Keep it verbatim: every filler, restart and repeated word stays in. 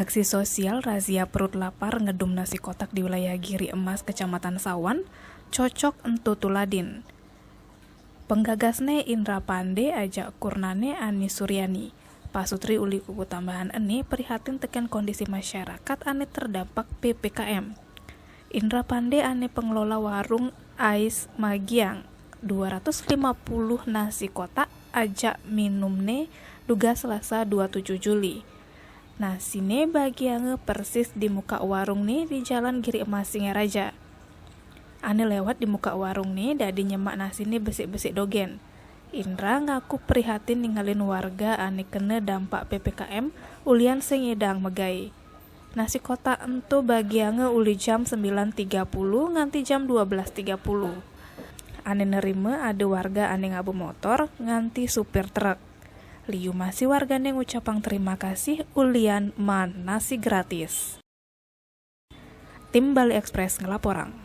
Aksi sosial razia perut lapar ngedum nasi kotak di wilayah Giri Emas, Kecamatan Sawan, cocok ento tuladin. Penggagasne Indra Pande ajak kurnane Ani Suryani. Pasutri uli kubu tambahan ene prihatin teken kondisi masyarakat ane terdampak P P K M. Indra Pande ane pengelola warung Ais Magiang dua ratus lima puluh nasi kotak ajak minumne duga Selasa dua tujuh Juli. Nasine bagiange persis di muka warungne di Jalan Giri Emas Singaraja. Ane lewat di muka warungne dadi nyemak nasine besik-besik dogen. Indra ngaku prihatin ningalin warga ane kena dampak P P K M ulian sing nyedang megai. Nasi kotak ento bagiange uli jam sembilan tiga puluh nganti jam dua belas tiga puluh. Ane nerima ada warga ane ngaba motor nganti supir truk. Liu masih wargane ngucapang terima kasih ulian maan nasi gratis. Tim Bali Express ngelaporang.